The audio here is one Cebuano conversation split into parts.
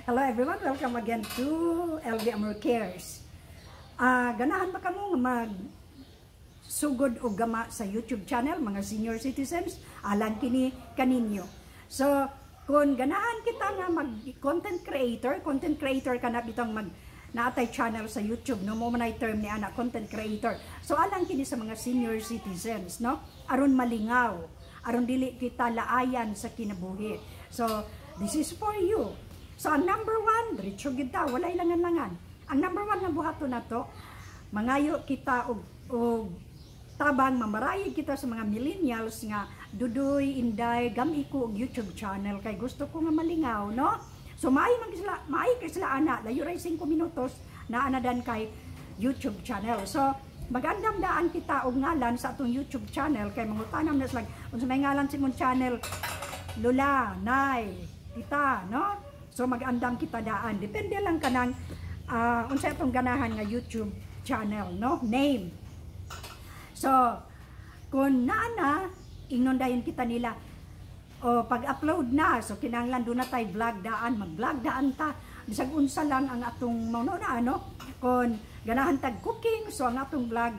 Hello everyone, welcome again to LV Amor Cares. Ganahan ba kamo nga mag sugod og gama sa YouTube channel, mga senior citizens? Alang kini kaninyo. So, kung ganahan kita nga mag content creator ka na bitong mag naatay channel sa YouTube, no, mo man term ni ana, content creator. So alang kini sa mga senior citizens, no, aron malingaw, aron dili kita laayan sa kinabuhi. So this is for you. So ang number one, diretso gid ta, walay langan-langan. Ang number one nga buhaton nato, mangayo kita og tabang, mamarayig kita sa mga millennials nga, "Dudoy, inday, gam-i ko og YouTube channel kay gusto ko nga malingaw," no? So maay man sila, maay kay sila ana, layo ray 5 minutos na anadan kay YouTube channel. So magandam daan kita og ngalan sa atong YouTube channel kay mangutanam na sila, "Unsa may ngalan sa imong channel, Lola, Nay, Tita?" no? So magandam kita daan. Depende lang kanang unsa atong ganahan nga YouTube channel, no? Name. So, kung naa na, ingnon dayon kita nila, o pag-upload na, so kinahanglan doon na tayo vlog daan, mag-vlog daan ta, bisag unsa lang ang atong mao na ano, kung ganahan tag cooking, so ang atong vlog,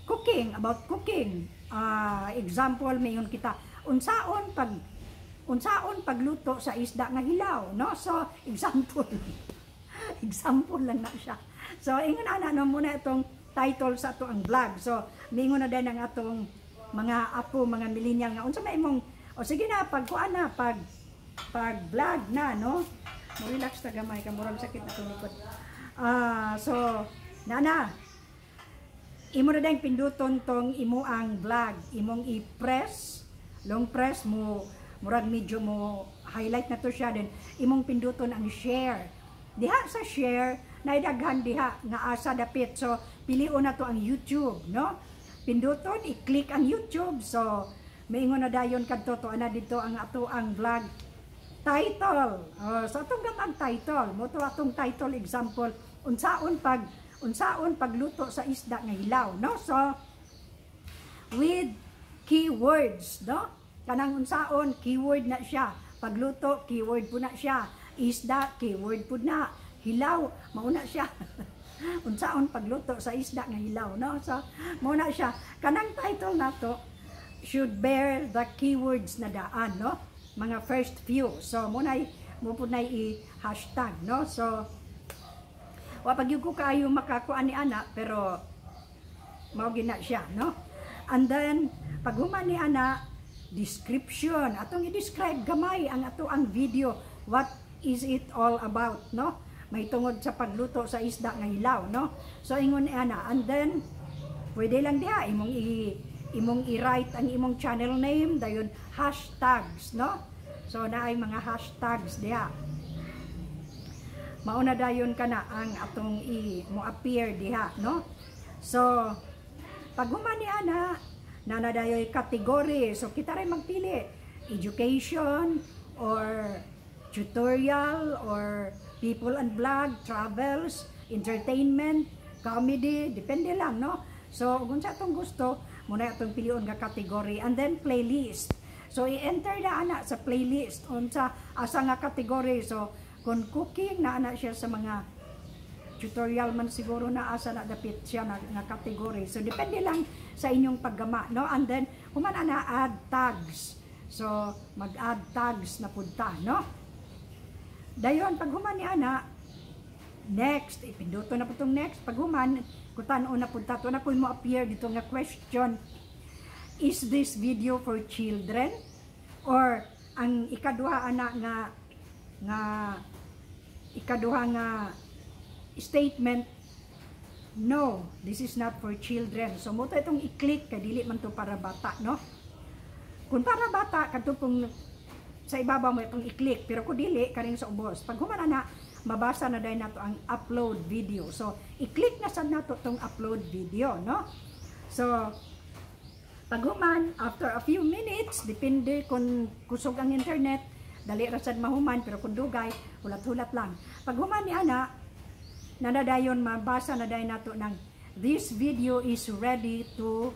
cooking, about cooking. Example, mayon kita, unsaon pagluto sa isda nga hilaw, no? So, example. Example lang na siya. So, ingon ana, no, muna itong title sa ato ang vlog. So, mingon na din ang atong mga apo, mga millennial nga, "Unsa may imong," o sige na, pag kuan na, pag vlog na, no? Mo relax ta gamay, kamurang sakit na likod. So, nana, imo na din pinduton tong imo ang vlog, imong i-press, long press mo, murag medyo mo highlight na to siya, then imong pinduton ang share. Diha sa share, naidaghan diha nga asa dapit. So pilion na to ang YouTube, no? Pinduton, i-click ang YouTube. So maingon na dayon kadto to ana dito ang ato ang vlog title. So atong gamag title, mo to atong title, example, unsaon pagluto sa isda nga hilaw, no? So with keywords, no? Kanang unsaon, keyword na siya. Pagluto, keyword po na siya. Isda, keyword po na. Hilaw, mauna siya. Unsaon pagluto sa isda nga hilaw, no? So, mauna siya. Kanang title nato should bear the keywords na daan, no? Mga first few. So, mo po na i-hashtag, no? So, wa pag ko kaayo makakuan ni ana, pero mao gina siya, no? And then, pag human ni ana, description. Atong i-describe gamay ang ato ang video. What is it all about, no? May tungod sa pagluto sa isda nga hilaw, no? So, ingon ni ana. And then, pwede lang diha, imong i-write ang imong channel name, dayon hashtags, no? So, naay mga hashtags diha. Mauna dayon kana ang atong i mo appear diha, no? So, pag human ni ana, nana dayoy category. So, kita rin magpili. Education, or tutorial, or people and vlog, travels, entertainment, comedy, depende lang, no? So, kung sa atong gusto, muna atong pilion nga category. And then, playlist. So, i-enter na ana sa playlist unsa asa nga category. So, kung cooking, na ana siya sa mga tutorial man siguro na asa na dapit siya na, nga category. So, depende lang sa inyong paggama, no? And then, human ana, add tags. So, mag-add tags na punta, no? Dayon, pag human ni ana, next, ipinduto na po itong next. Pag human, kutan na punta to na po mo appear dito nga question. "Is this video for children?" Or, ang ikaduha ana nga ikaduha nga statement, "No, this is not for children." So, mo to itong i-click kay dili man to para bata, no? Kung para bata, kadto pong sa ibabaw mo itong i-click, pero kung dili, kaning sa ubos. Pag human na, mabasa na dahil nato ang upload video. So, i-click na sad nato itong upload video, no? So, pag human, after a few minutes, depende kung kusog ang internet, dali ra sad mahuman, pero kung dugay, hulat-hulat lang. Pag human ni ana, nanadayon mabasa na dayon nato ng "This video is ready to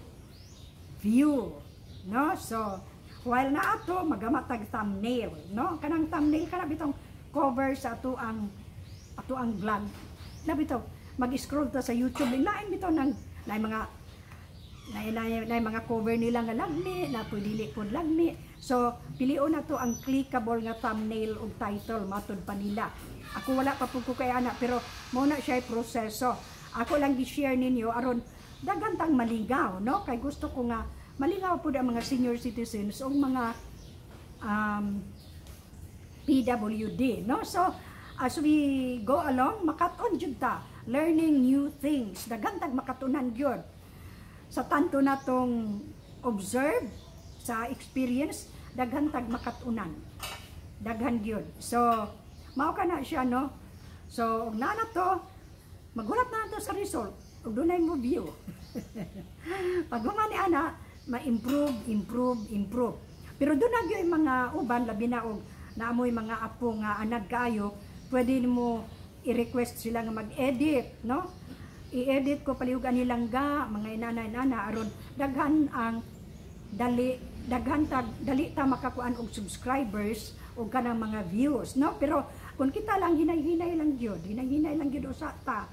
view," no? So while na ato magama tag thumbnail, no? Kanang thumbnail kana bitong cover sa ato ang vlog na bitaw mag-scroll ta sa YouTube, lain bitaw nang na mga na mga cover nila nga lagmi na pwede, dili pod lagmi. So pilion na to ang clickable nga thumbnail ug title, matud pa nila. Ako, wala pa pud ko kay ana, pero mao na siya proseso. Ako lang gi-share ninyo aron daghan tang malingaw, no, kay gusto ko nga malingaw pud ang mga senior citizens ug mga PWD, no? So as we go along, makat-on jud ta, learning new things. Daghan tag makatunan gyud sa tanto natong observe sa experience. Daghan tag makatunan, daghan gyud. So mao ka na siya, no? So og naa na to, magulat na to sa result ug dunay mo view. Pag human ni ana, ma-improve, improve, improve. Pero doon na gyud mga uban, labi na og naamoy mga apo nga anad kaayo, pwede nimo i-request sila nga mag-edit, no? I-edit ko palihog nilang ga mga inana-inana aron daghan ang dali, daghan tag dali ta makakuan og subscribers o kanang mga views, no? Pero kung kita lang, hinay-hinay lang gyud, hinay-hinay lang gyud usa ta.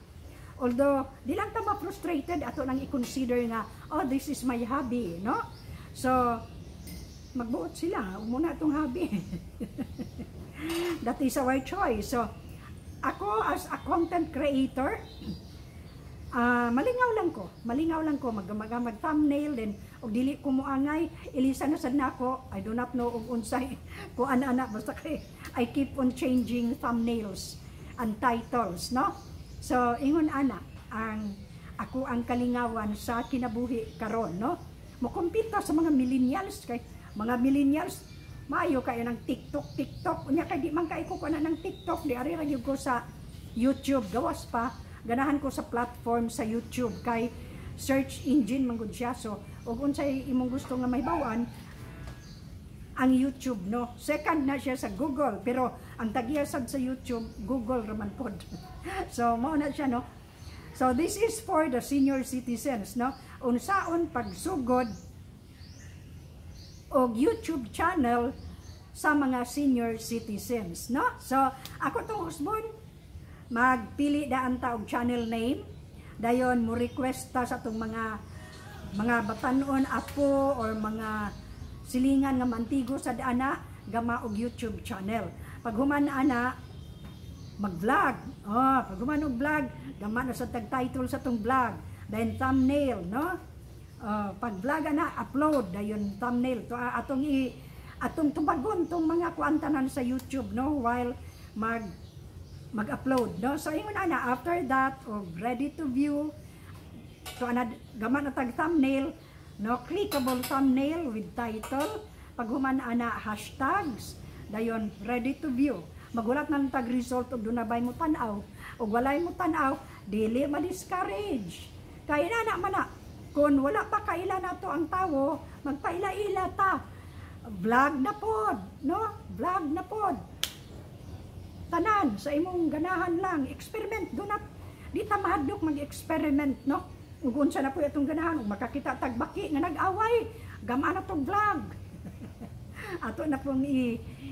Although di lang ta ma-frustrated, ato lang i-consider nga, "Oh, this is my hobby," no? So magbuot sila muna itong hobby. That is our choice. So ako, as a content creator, malingaw lang ko. Malingaw lang ko mag thumbnail, then og dili ko moangay, ilisa na sad nako. I do not know og unsay kuan ana, basta kay I keep on changing thumbnails and titles, no? So ingon ana ang ako ang kalingawan sa kinabuhi karon, no? Mo compete sa mga millennials, kay mga millennials maayo kayo ng TikTok, TikTok. Unya kay di man kay ko kuan ng TikTok, di ari ra gyud ko sa YouTube. Gawas pa, ganahan ko sa platform sa YouTube kay search engine man gud siya. So ug unsay imong gusto nga mahibaw-an, ang YouTube, no? Second na siya sa Google, pero ang tagiya sad sa YouTube, Google raman pod. So mao na siya, no? So this is for the senior citizens, no? Unsaon pagsugod og YouTube channel sa mga senior citizens, no? So ako tong husbon, magpili daan ta og channel name, dayon mo request ta sa atong mga batanon, apo or mga silingan nga mantigo sa ana gama og YouTube channel. Pag human ana, mag-vlog. Oh, pag human og vlog, gama na sa tag title sa tong vlog, then thumbnail, no? Pag vlog ana, upload, dayon thumbnail to, atong i atong tubagon tong mga kuantanan sa YouTube, no, while mag-upload, no? So ingon ana, after that, og ready to view so ana, gama na tag thumbnail, no, clickable thumbnail with title. Pag human ana, hashtags, dayon ready to view. Magulat na tag result og duna bay mo tan-aw. Og walay mo tan-aw, dili ma-discourage kay na man na. Kung wala pa kaila nato ang tawo, magpaila-ila ta, vlog na pod, no? Vlog na pod, tanan sa imong ganahan lang, experiment. Do not, di ta mahadlok mag-experiment, no? Ug unsa na po itong ganahan, ug makakita tag baki nga nag-away, gama na tong vlog, ato na pong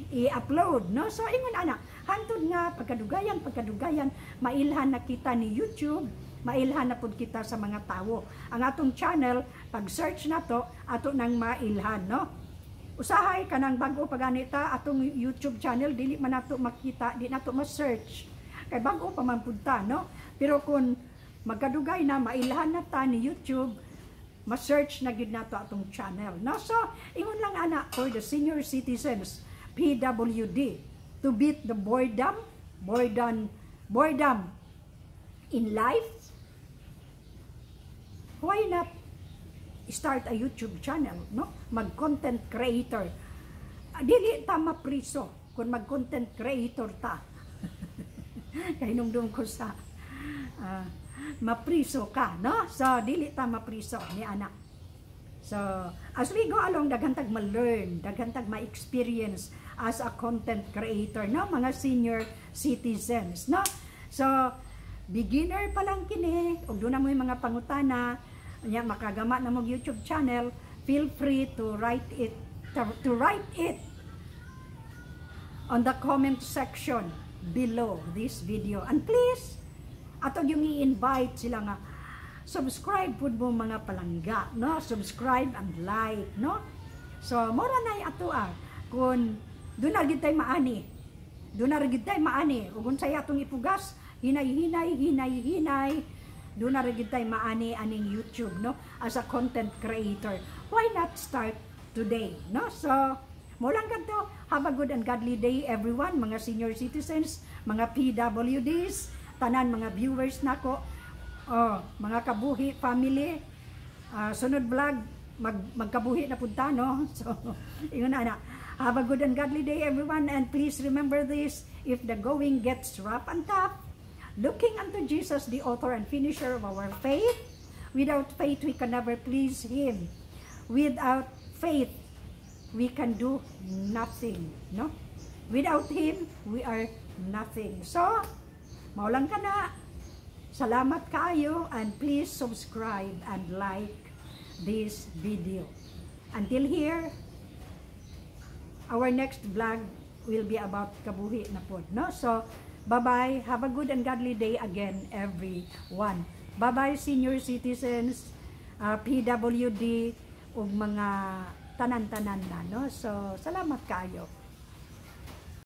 i-upload, no? So ingon ana, hantod nga pagkadugayan, pagkadugayan, mailhan na kita ni YouTube, mailhan na pud kita sa mga tawo. Ang atong channel, pag search nato, ato nang mailhan, no? Usahay kanang bag-o pa ganita atong YouTube channel, dili man nato makita, di nato ma-search kay bag-o pa man pud ta, no? Pero kung magkadugay na, mailhan na ta ni YouTube, ma-search na gyud nato atong channel, no? So ingon lang ana, for the senior citizens, PWD, to beat the boredom, boredom, boredom in life, why not start a YouTube channel, no? Mag-content creator. Dili ta mapriso kung mag-content creator ta. Kay nungdong ko sa mapriso ka, no? So, dili ta mapriso ni ana. So, as we go along, daghan tag ma-learn, daghan tag ma-experience as a content creator, no? Mga senior citizens, no? So, beginner pa lang kini, ug duna mo yung mga pangutana, nya makagama na mo YouTube channel, feel free to write it. on the comment section below this video. And please, ato yung i-invite sila nga subscribe pud mo, mga palangga, no? Subscribe and like, no? So, mora na ato ah. Kung duna gid tay maani. Duna ra gid tay maani. Ug unsay atong ipugas, hinay-hinay, hinay-hinay, duna ra gid tay maani aning YouTube, no? As a content creator. Why not start today, no? So, mo lang kadto. Have a good and godly day, everyone, mga senior citizens, mga PWDs, tanan mga viewers nako, oh, mga kabuhi family. Sunod vlog magkabuhi na punta, no? So, ingon na. Have a good and godly day, everyone, and please remember this: if the going gets rough and tough, looking unto Jesus, the author and finisher of our faith. Without faith, we can never please Him. Without faith, we can do nothing, no? Without Him, we are nothing. So, mao lang kana. Salamat kaayo and please subscribe and like this video. Until here, our next vlog will be about kabuhi na pod, no? So, bye-bye. Have a good and godly day again, everyone. Bye-bye, senior citizens, PWD, ug mga tanan-tanan na, no? So, salamat kaayo.